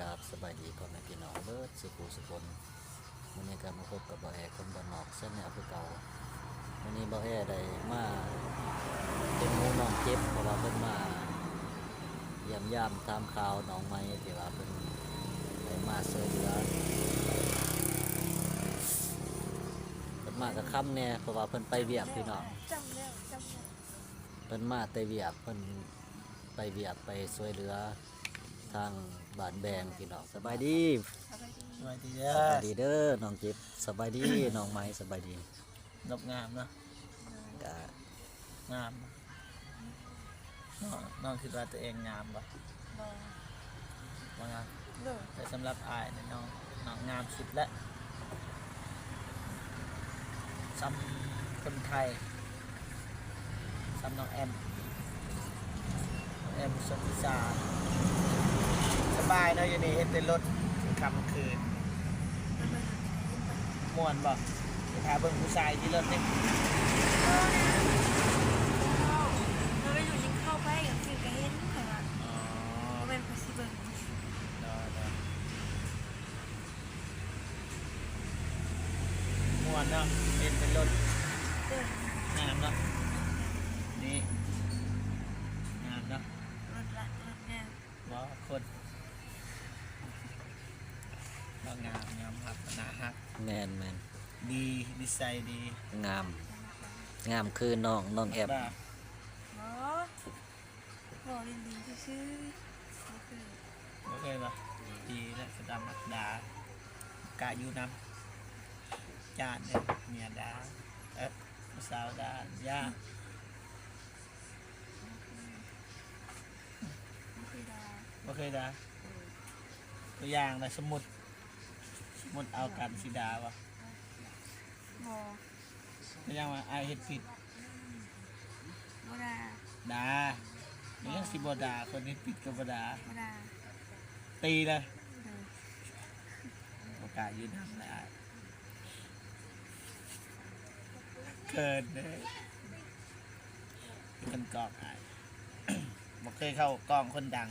ຄັບ ສະບາຍດີພໍ່ແມ່ພີ່ນ້ອງເບິດສູ່ຜູ້ສູ່ຄົນ. ມື້ນີ້ກໍມາພົບກັບບ່າວແອ ຄົນບ້ານນອກ Channel ຄືເກົ່າ. ມື້ນີ້ບ່າວແອໄດ້ມາເປັນໝູນ້ອງເຈັບ ເພາະວ່າເພິ່ນມາຢ້ຽມຢາມຖາມຂ່າວນ້ອງໃໝ່ ທີ່ວ່າເພິ່ນໄດ້ມາຊ່ວຍເຫຼືອ ເພິ່ນມາກະຄ່ຳແດ່ ເພາະວ່າເພິ່ນໄປວຽກພີ່ນ້ອງ. ຈຳແລ້ວ ຈຳແລ້ວ ເພິ່ນມາແຕ່ວຽກ ເພິ່ນໄປວຽກ ໄປຊ່ວຍເຫຼືອທາງບ້ານແບງພີ່ນ້ອງ. ສະບາຍດີ ສະບາຍດີ ສະບາຍດີເດີນ້ອງເຈັບ. ສະບາຍດີນ້ອງໃໝ່ ສະບາຍດີ. ນົບງາມເນາະ ກະງາມ. ນ້ອງ ນ້ອງຄິດວ່າຕົວເອງງາມບໍ່? ບໍ່ ບໍ່ງາມ. ໂດຍ ແຕ່ສຳລັບອ້າຍນີ້ ນ້ອງ ນ້ອງງາມສຸດແລ້ວ ສ່ຳຄົນໄທ ສ່ຳນ້ອງແອມ ນ້ອງແອມ ສຸດທິສາ. ສະບາຍເນາະ ຢູ່ນີ້ເຫັນແຕ່ລົດຄ່ຳຄືນ. ມ່ວນບໍ່? ໄປຖ້າເບິ່ງຜູ້ຊາຍຂີ່ລົດນີ້. ເອີ ເຮົາໄປຢູ່ຍິງເຂົ້າໄປກາງຄືນກະເຫັນ ຂ້ອຍວ່າ. ອໍ ບໍ່ແມ່ນຂ້ອຍຊິເບິ່ງ. ໂດຍ ໂດຍ. ມ່ວນເນາະ ເຫັນເປັນລົດ. ໂດຍ ງາມເນາະ ນີ້ ງາມເນາະ. ລົດລະ ລົດງາມ. ບໍ່ ຄົນ ລາວງາມ ຍອມຮັບ ໜ້າຮັກ. ແມ່ນໆ ດີ ນິໄສດີ ງາມ ງາມຄືນ້ອງ ນ້ອງແອມ. ບໍ່ ບໍ່ ເວົ້າຫຼິ້ນໆຊື່ໆ ບໍ່ເຄີຍ ບໍ່ເຄີຍບໍ່? ດີແລ້ວ ສະດຳມັກດ່າ ກະຢູ່ນຳ ຢ້ານເດ້ ເມຍດ່າ ເອີ ຜູ້ສາວດ່າ ຢ້ານ. ບໍ່ເຄີຍ ບໍ່ເຄີຍດ່າ ບໍ່ເຄີຍດ່າ. ເອີ ຕົວຢ່າງນະ ສົມມຸດ ສົມມຸດເອົາກັນຊິດ່າບໍ່? ບໍ່. ເປັນຫຍັງວ່າອ້າຍເຮັດຜິດ? ບໍ່ດ່າ ດ່າ. ເປັນຫຍັງຊິບໍ່ດ່າ? ຄົນເຮັດຜິດກໍບໍ່ດ່າ ບໍ່ດ່າ. ຕີເລີຍ. ໂດຍ. ບໍ່ກ້າຢູ່ນຳແລ້ວອ້າຍ ເຂີນເດ້. ເປັນກອງອ້າຍ ບໍ່ເຄີຍເຂົ້າກອງຄົນດັງ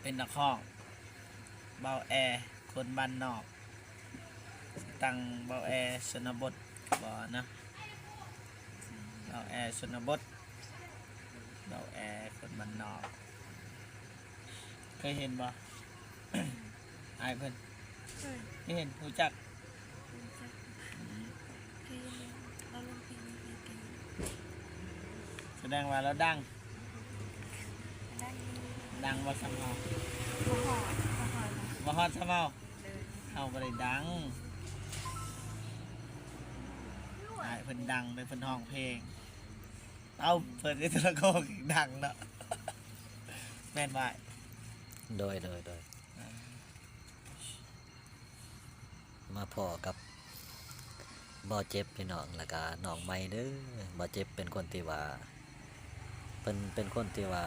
ເປັນນັກຮ້ອງ ບ່າວແອ ຄົນບ້ານນອກ. ຕັ້ງບ່າວແອຊົນນະບົດບໍ່ນະ? ບ່າວແອຊົນນະບົດ ບ່າວແອຄົນບ້ານນອກ. ເຄີຍເຫັນບໍ່ ອ້າຍເພິ່ນ? ເຄີຍ. ເຄີຍເຫັນ ຮູ້ຈັກ? ຮູ້ຈັກ. ອືມ ເຄີຍເຫັນ ລາວລົງເພງໃນເຟສເຄີຍເຫັນ. ສະແດງວ່າລາວດັງ. ດັງຢູ່. ດັງບໍ່ສ່ຳເຮົາ? ບໍ່ຮອດ ບໍ່ຮອດ ບໍ່ຮອດສ່ຳເຮົາ. ໂດຍ. ເຮົາບໍ່ໄດ້ດັງ ອ້າຍເພິ່ນດັງເດ້ ເພິ່ນຮ້ອງເພງ. ເອົ້າ ເພິ່ນເຮັດໂທລະໂຂງດັງເນາະ ແມ່ນບໍ່ອ້າຍ? ໂດຍ ໂດຍ ໂດຍ. ອ່າ ມາພໍ້ກັບບ່າວເຈັບພີ່ນ້ອງ ແລ້ວກະນ້ອງໃໝ່ເດີ. ບ່າວເຈັບເປັນຄົນທີ່ວ່າ ເພິ່ນເປັນຄົນທີ່ວ່າ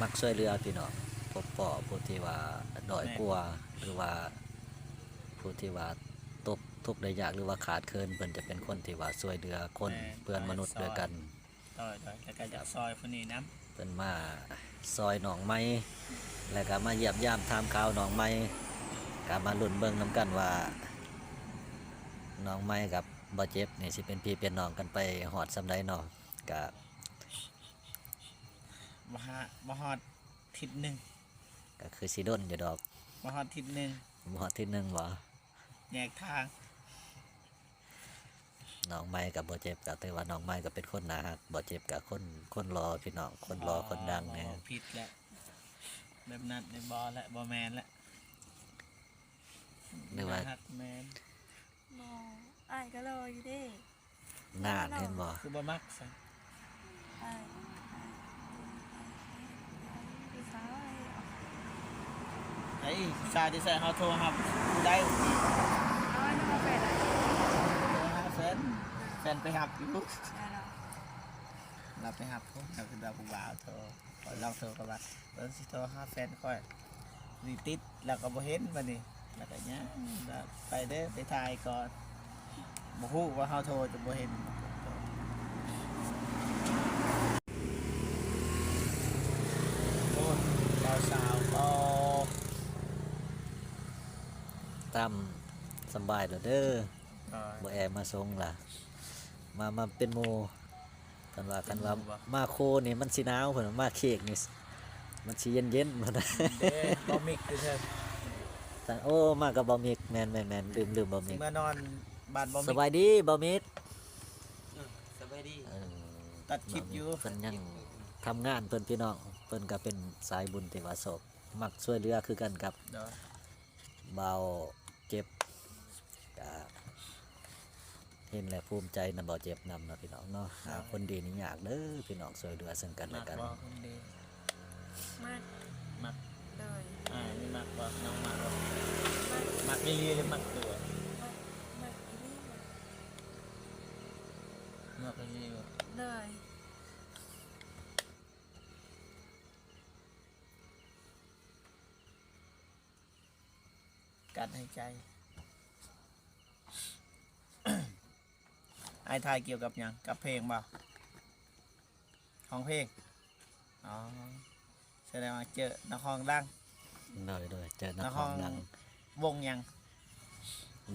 ມັກຊ່ວຍເຫຼືອພີ່ນ້ອງ ພົບພໍ້ຜູ້ທີ່ວ່າດ້ອຍກວ່າ ແມ່ນ ຫຼືວ່າຜູ້ທີ່ວ່າຕົກທຸກໄດ້ຍາກ ຫຼືວ່າຂາດເຂີນ ເພິ່ນຈະເປັນຄົນທີ່ວ່າຊ່ວຍເຫຼືອຄົນ ແມ່ນ ເພື່ອນມະນຸດດ້ວຍກັນ. ໂດຍ ໂດຍ ແລ້ວກໍຢາກຊ່ອຍຜູ້ນີ້ນຳ. ເພິ່ນມາຊ່ອຍນ້ອງໃໝ່ ແລ້ວກໍມາຢ້ຽມຢາມຖາມຂ່າວນ້ອງໃໝ່ ກໍມາລຸ້ນເບິ່ງນຳກັນວ່າ ນ້ອງໃໝ່ກັບບ່າວເຈັບນີ້ຊິເປັນພີ່ເປັນນ້ອງກັນໄປຮອດສ່ຳໃດເນາະ. ກະ ບໍ່ຮະ ບໍ່ຮອດທິດໜຶ່ງ ກໍຄືຊິດົນຢູ່ດອກ. ບໍ່ຮອດທິດໜຶ່ງ. ບໍ່ຮອດທິດໜຶ່ງບໍ? ແຍກທາງ. ນ້ອງໃໝ່ກັບບ່າວເຈັບ ກໍຖືວ່ານ້ອງໃໝ່ກໍເປັນຄົນໜ້າຮັກ ບ່າວເຈັບກໍຄົນ ຄົນຫຼໍ່ພີ່ນ້ອງ ຄົນຫຼໍ່ ອໍ ຄົນດັງແນ່. ຜິດແຫຼະ ແບບນັ້ນນີ້ບໍ່ແຫຼະ ບໍ່ແມ່ນແຫຼະ. ຫຼືວ່າ ໜ້າຮັກແມ່ນ. ບໍ່ ອ້າຍກໍຫຼໍ່ຢູ່ເດ້. ນັ້ນ ເຫັນບໍ່? ຄືບໍ່ມັກຊັ້ນ? ອ້າຍ ອ້າຍ ຜູ້ສາວ ໄອ້ ຜູ້ສາວທີ່ໃສ່ເຮົາໂທຮັບຜູ້ໃດ? ເອົາ ໂທຫາແຟນ ໂທຫາແຟນ ແຟນໄປຮັບຢູ່. ລາວໄປຮັບພຸ້ນ ລາວຄືວ່າຜູ້ບ່າວໂທ ຂ້ອຍລອງໂທ ຂ້ອຍວ່າ ເບິ່ງຊິໂທຫາແຟນຂ້ອຍ ນີ້ຕິດ ລາວກໍບໍ່ເຫັນບາດນີ້ ລາວກໍຍ່າງ ລາວໄປເດີ ໄປຖ່າຍກ່ອນ ບໍ່ຮູ້ວ່າເຮົາໂທຈະບໍ່ເຫັນ. ໂອ້ ລາວສາວ ຕາມສຳບາຍແລ້ວເດີ. ໂດຍ ບໍ່ແອມາສົ່ງລະ ມາ ມາເປັນໝູ່. ເພິ່ນວ່າ ເປັນໝູ່ ຄັນວ່າ ບໍ່ ມາຄູ່ນີ້ມັນຊິໜາວ ເພິ່ນວ່າ ມາເຄ້ກນີ້ມັນຊິເຢັນໆ ເພິ່ນວ່າ. ເດ້ ບໍ່ມິກຢູ່ເທິງ. ໂອ້ ມາກັບບໍ່ມິກ. ແມ່ນໆໆ ລືມ ລືມບໍ່ມິກ. ເມືອນອນບ້ານບໍ່ມິກ. ສະບາຍດີບໍ່ມິກ. ເອີ ສະບາຍດີ. ເອີ ຕັດຄລິບຢູ່. ເພິ່ນຍັງທຳງານເພິ່ນພີ່ນ້ອງ. ເພິ່ນກໍເປັນສາຍບຸນທີ່ວ່າຊອບ ມັກຊ່ວຍເຫຼືອຄືກັນກັບ ໂດຍ ບ່າວເຈັບ. ກະເຫັນແລ້ວພູມໃຈນຳບ່າວເຈັບນຳເນາະພີ່ນ້ອງເນາະ. ໂດຍ ຫາຄົນດີນີ້ຍາກເດີພີ່ນ້ອງ ຊ່ວຍເຫຼືອເຊິ່ງກັນແລະກັນ. ມັກບໍ່ຄົນດີ? ມັກ. ມັກ. ໂດຍ. ອ້າຍນີ້ມັກບໍ່? ນ້ອງມັກບໍ່? ມັກ. ມັກອີ່ຫຼີຫຼືມັກຕົວະ? ມັກ ມັກອີ່ຫຼີ. ມັກອີ່ຫຼີບໍ່? ໂດຍ. ກັນຫາຍໃຈ. ອ້າຍຖ່າຍກ່ຽວກັບຫຍັງ? ກັບເພງບໍ່? ຮ້ອງເພງ? ອໍ ສະແດງວ່າເຈີນັກຮ້ອງດັງ. ໂດຍໆ ເຈີນັກຮ້ອງດັງ. ວົງຫຍັງ?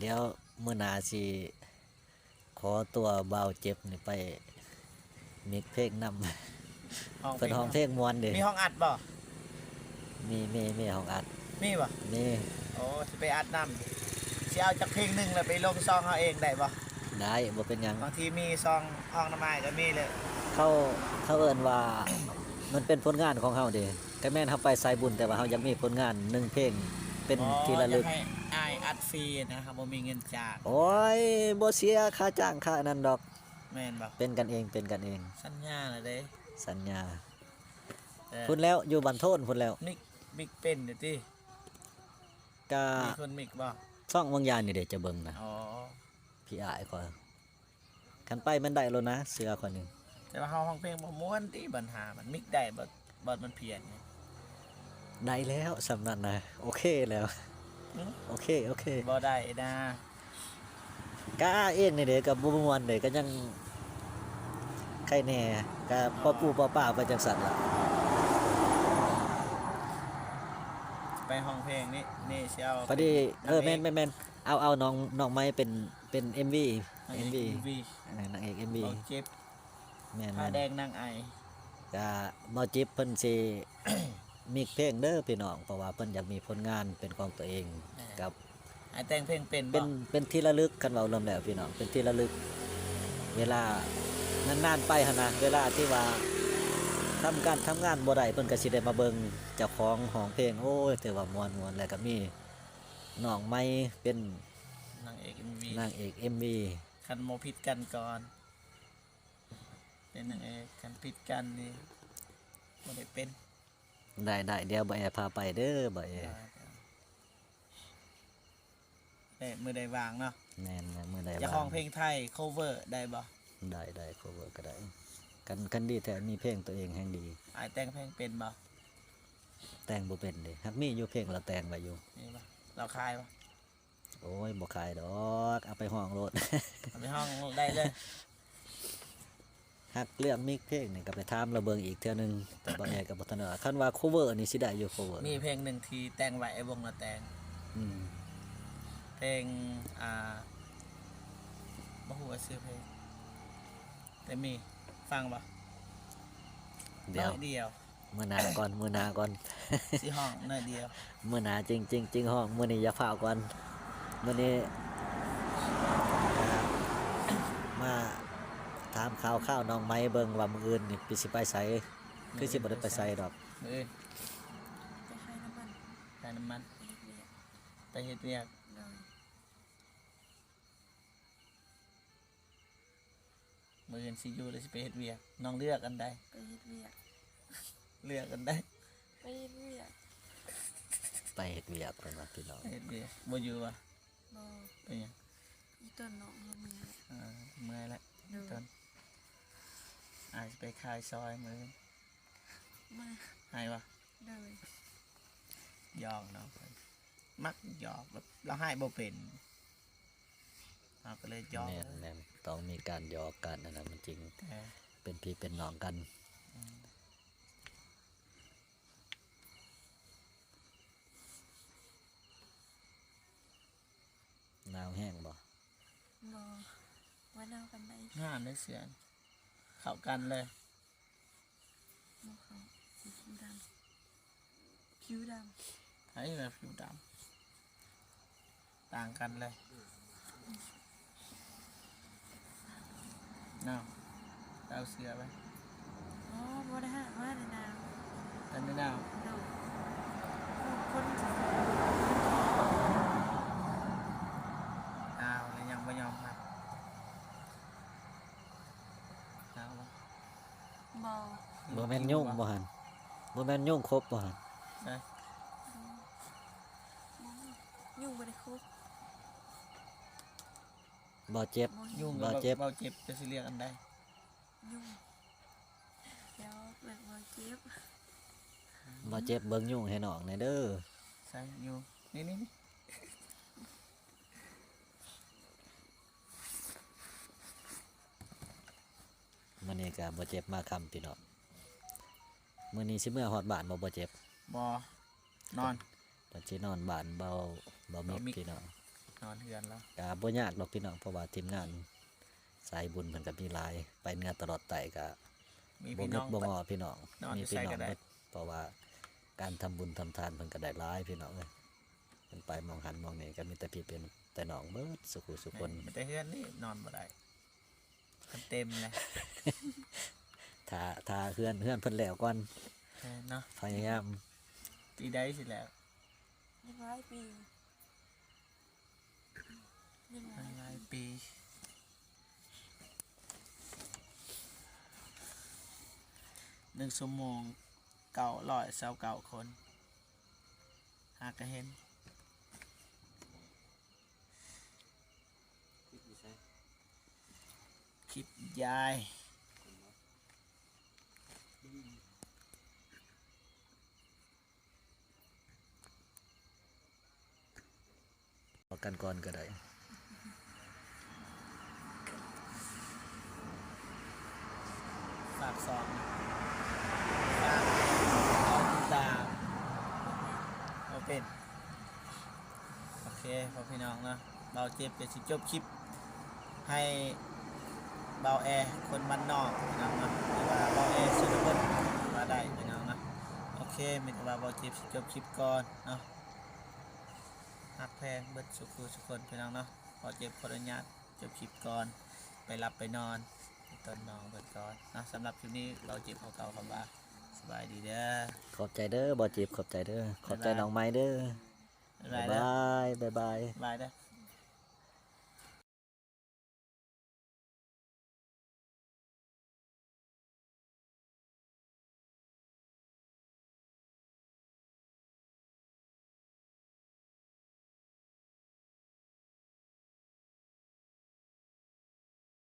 ດຽວມື້ໜ້າຊິ ຂໍຕົວບ່າວເຈັບນີ້ໄປມິກເພງນຳ. ຮ້ອງເພງ ເພິ່ນຮ້ອງເພງມ່ວນເດ້. ມີຫ້ອງອັດບໍ່? ມີ ມີ ມີຫ້ອງອັດ. ມີບໍ່? ມີ. ໂອ້ ຊິໄປອັດນຳ. ຊິເອົາຈັກເພງໜຶ່ງແລ້ວໄປລົງຊ່ອງເຮົາເອງໄດ້ບໍ່? ໄດ້ ບໍ່ເປັນຫຍັງ. ບາງທີມີຊ່ອງຫ້ອງນ້ຳອ້າຍກໍມີເລີຍ. ເຂົາ ເຂົາເອີ້ນວ່າ ມັນເປັນຜົນງານຂອງເຮົາເດ້. ກໍແມ່ນເຮົາໄປສາຍບຸນ ແຕ່ວ່າເຮົາຢາກມີຜົນງານໜຶ່ງເພງເປັນ ອໍ ທີ່ລະລຶກ. ຢາກໃຫ້ອ້າຍອັດຟຣີນະ ເຮົາບໍ່ມີເງິນຈ້າງ. ໂອ້ຍ ບໍ່ເສຍຄ່າຈ້າງຄ່າອັນນັ້ນດອກ. ແມ່ນບໍ່? ເປັນກັນເອງ ເປັນກັນເອງ. ສັນຍາລະເດ້. ສັນຍາ. ເອີ ພຸ້ນແລ້ວ ຢູ່ບ້ານໂທນພຸ້ນແລ້ວ. ມິກ ມິກເປັນຢູ່ຕິ? ກະ ມີຄົນມິກບໍ່? ຊ່ອງວາງຢານີ້ເດ້ ຈະເບິ່ງນະ. ອໍ ພີ່ອ້າຍຂ້ອຍ. ຄັນໄປມັນໄດ້ໂລດນະ ເຊື່ອຂ້ອຍນີ້. ແຕ່ວ່າເຮົາຮ້ອງເພງບໍ່ມ່ວນຕິ ບັນຫາມັນມິກໄດ້ບໍ່ ບໍ່ມັນພຽນນີ້. ໄດ້ແລ້ວ ສ່ຳນັ້ນນະ ໂອເຄແລ້ວ. ຫື? ໂອເຄ ໂອເຄ. ບໍ່ໄດ້ນະ. ກະເອງນີ້ເດ້ ກະບໍ່ມ່ວນເດ້ ກະຍັງໄຄແດ່ ກະ ອໍ ພໍປູພໍປາໄປຈັ່ງຊັ້ນລະ. ໄປຮ້ອງເພງນີ້ ນີ້ຊິເອົາ ພໍດີ ເອີ ແມ່ນໆໆ ເອົາ ເອົານ້ອງ ນ້ອງໄມ້ເປັນ ເປັນເອັມວີ ນາງເອກເອັມວີ ເອັມວີ ເອີ ນາງເອກເອັມວີ ບ່າວເຈັບ ແມ່ນໆ ຜ້າແດງນາງໄອ. ກະບ່າວເຈັບເພິ່ນຊິມິກເພງເດີພີ່ນ້ອງ ເພາະວ່າເພິ່ນຢາກມີຜົນງານເປັນຂອງຕົວເອງ. ແມ່ນ ກັບ ອ້າຍແຕ່ງເພງເປັນບໍ່? ເປັນ ເປັນທີ່ລະລຶກ ຄັນເວົ້າລວມແລ້ວພີ່ນ້ອງ ເປັນທີ່ລະລຶກ ເວລານານໆໄປຫັ້ນນະ ເວລາທີ່ວ່າທຳການທຳງານບໍ່ໄດ້ ເພິ່ນກໍຊິໄດ້ມາເບິ່ງເຈົ້າຂອງຮ້ອງເພງ. ໂອ້ຍ ຖືວ່າມ່ວນໆ ແລ້ວກໍມີ ນ້ອງໃໝ່ເປັນນາງເອກເອັມວີ ນາງເອກເອັມວີ. ຄັນບໍ່ຜິດກັນກ່ອນເປັນນາງເອກ ຄັນຜິດກັນນີ້ບໍ່ໄດ້ເປັນ. ໄດ້ໆ ດຽວບ່າວແອພາໄປເດີ ບ່າວແອ. ໄດ້ ມື້ໃດວ່າງເນາະ. ແມ່ນໆ ມື້ໃດວ່າງ. ຢາກຮ້ອງເພງໄທ cover ໄດ້ບໍ່? ໄດ້ໆ cover ກໍໄດ້ ຄັນ ຄັນດີແທ້ມີເພງຕົວເອງແຮ່ງດີ. ອ້າຍແຕ່ງເພງເປັນບໍ່? ແຕ່ງບໍ່ເປັນເດ້ ຫາກມີຢູ່ເພງລາວແຕ່ງໄວ້ຢູ່. ມີບໍ່? ລາວຂາຍບໍ່? ໂອ້ຍ ບໍ່ຂາຍດອກ ເອົາໄປຮ້ອງໂລດ ເອົາໄປຮ້ອງໄດ້ເລີຍ. ຫາກເລື່ອງມິກເພງນີ້ກໍໄປຖາມລາວເບິ່ງອີກເທື່ອໜຶ່ງ ແຕ່ບ່າວແອກໍບໍ່ທັນວ່າ ຄັນວ່າ cover ນີ້ຊິໄດ້ຢູ່ cover. ມີເພງໜຶ່ງທີ່ແຕ່ງໄວ້ ໄອ້ວົງລາວແຕ່ງ. ອືມ ເພງ ອ່າ ບໍ່ຮູ້ວ່າຊື່ເພງ ແຕ່ມີ ຟັງບໍ່? ດຽວ ໜ້ອຍດຽວ. ມື້ໜ້າກ່ອນ ມື້ໜ້າກ່ອນ ຊິຮ້ອງໜ້ອຍດຽວ. ມື້ໜ້າຈຶ່ງ ຈຶ່ງ ຈຶ່ງຮ້ອງ ມື້ນີ້ຢ່າຟ້າວກ່ອນ. ມື້ນີ້ ອ່າ ມາຖາມຂ່າວຄາວນ້ອງໃໝ່ເບິ່ງວ່າມື້ອື່ນນີ້ຊິໄປໃສ. ຄືຊິບໍ່ໄດ້ໄປໃສດອກ. ມື້ອື່ນ ໄປຂາຍນ້ຳມັນ ຂາຍນ້ຳມັນ ໄປເຮັດວຽກ ໄປເຮັດວຽກ. ໂດຍ. ມື້ອື່ນຊິຢູ່ ຫຼື ຊິໄປເຮັດວຽກ? ນ້ອງເລືອກອັນໃດ? ໄປເຮັດວຽກ. ເລືອກອັນໃດ? ໄປເຮັດວຽກ. ໄປເຮັດວຽກ ເພິ່ນວ່າພີ່ນ້ອງ. ໄປເຮັດວຽກ ບໍ່ຢູ່ຫວາ? ບໍ່. ເປັນຫຍັງ? ອີ່ຕົນນ້ອງເຮົາເມື່ອຍ. ເອີ ເມື່ອຍແລ້ວ. ໂດຍ. ອີ່ຕົນ ອ້າຍຊິໄປຂາຍຊອຍມື້ອື່ນ. ມາ. ໃຫ້ຫວາ? ໂດຍ. ຢອກນ້ອງເພິ່ນ ມັກຢອກ ແບບລາວໃຫ້ບໍ່ເປັນ. ເຮົາກໍເລີຍຢອກ. ແມ່ນໆ ຕ້ອງມີການຢອກ ການອັນນັ້ນ ມັນຈຶ່ງ ເອີ ເປັນພີ່ເປັນນ້ອງກັນ. ອືມ. ງາມເດ້ເສື້ອ ເຂົ້າກັນເລີຍ. ບໍ່ເຂົ້າ ສີຜິວດຳ ຜິວດຳ ໃຜວ່າຜິວດຳ? ຕ່າງກັນເລີຍ. ເນາະ ເຈົ້າເສື້ອໄປ. ອໍ ບໍ່ໄດ້ຫາກມາແຕ່ໜາວ. ແຕ່ໜາວ? ໂດຍ. ຄົນ ອ້າວ ແລ້ວຍັງບໍ່ຍອມຮັບ? ໜາວບໍ່? ບໍ່. ບໍ່ແມ່ນຍຸງບໍ່ຫັ້ນ? ບໍ່ແມ່ນຍຸງຄົບບໍ່ຫັ້ນ? ໃສ? ຍຸງບໍ່ໄດ້ຄົບ. ບໍ່ເຈັບ. ຍຸງ ບໍ່ເຈັບ ເບົາເຈັບ ເຈົ້າຊິເລືອກອັນໃດ? ຍຸງ. ດຽວເລືອກເບົາເຈັບ. ເບົາເຈັບເບິ່ງຍຸງໃຫ້ນ້ອງແດ່ເດີ. ໃສ? ຢູ່ ນີ້ໆໆ. ມື້ນີ້ກະບໍ່ເຈັບມາຄ່ຳພີ່ນ້ອງ. ມື້ນີ້ຊິເມືອຮອດບ້ານບໍ່ ບໍ່ເຈັບ? ບໍ່ ນອນ. ເພິ່ນຊິນອນບ້ານເບົາ ເບົາມິກ ເບົາມິກ ພີ່ນ້ອງ. ນອນເຮືອນລາວ ກະບໍ່ຍາກດອກພີ່ນ້ອງ ເພາະວ່າທີມງານສາຍບຸນເພິ່ນກະມີຫຼາຍ ໄປເໜືອຕະຫຼອດໃຕ້ກະບໍ່ມີພີ່ນ້ອງ ບໍ່ງໍພີ່ນ້ອງ ນອນຢູ່ໃສກະໄດ້ ເພາະວ່າການທຳບຸນທຳທານເພິ່ນກະໄດ້ຫຼາຍພີ່ນ້ອງເອີຍ. ເພິ່ນໄປໝ່ອງຫັ້ນໝ່ອງນີ້ກະມີແຕ່ພີ່ເປັນແຕ່ນ້ອງເບິດສູ່ຄູ່ສູ່ຄົນ. ມີແຕ່ເຮືອນນີ້ນອນບໍ່ໄດ້. ເຕັມເລີຍ ຖ້າ ຖ້າເຮືອນ ເຮືອນເພິ່ນແລ້ວກ່ອນ. ແມ່ນເນາະ ພະຍາຍາມ. ປີໃດຊິແລ້ວ? ອີກຫຼາຍປີ ອີກຫຼາຍປີ ອີກຫຼາຍປີ. ໜຶ່ງຊົ່ວໂມງ ເກົ້າຮ້ອຍຊາວເກົ້າຄົນ ຫາກະເຫັນ. ຄລິບຍາຍ ເວົ້າກັນກ່ອນກະໄດ້. ຝາກສອງ ຝາກຕິດຕາມ ບໍ່ເປັນ. ໂອເຄ ພໍ່ພີ່ນ້ອງເນາະ ເບົາເຈັບກະຊິຈົບຄລິບໃຫ້ເບົາແອ ຄົນບ້ານນອກພີ່ນ້ອງເນາະ ຫຼືວ່າເບົາແອສຸລະພົນ ວ່າໄດ້ພີ່ນ້ອງເນາະ. ໂອເຄ ມີແຕ່ວ່າເບົາເຈັບຊິຈົບຄລິບກ່ອນເນາະ. ຮັກແພງເບິດສູ່ຄູ່ສູ່ຄົນພີ່ນ້ອງເນາະ. ເບົາເຈັບຂໍອະນຸຍາດຈົບຄລິບກ່ອນ ໄປຫຼັບໄປນອນ ໄປຕົ້ນນອນເບິດກ່ອນເນາະ. ສຳລັບຄລິບນີ້ເບົາເຈັບຂໍກ່າວຄຳວ່າ ສະບາຍດີເດີ. ຂອບໃຈເດີ ເບົາເຈັບ ຂອບໃຈເດີ ຂອບໃຈ ບາຍບາຍ ນ້ອງໃໝ່ເດີ. ບາຍບາຍ ບາຍບາຍ ບາຍເດີ.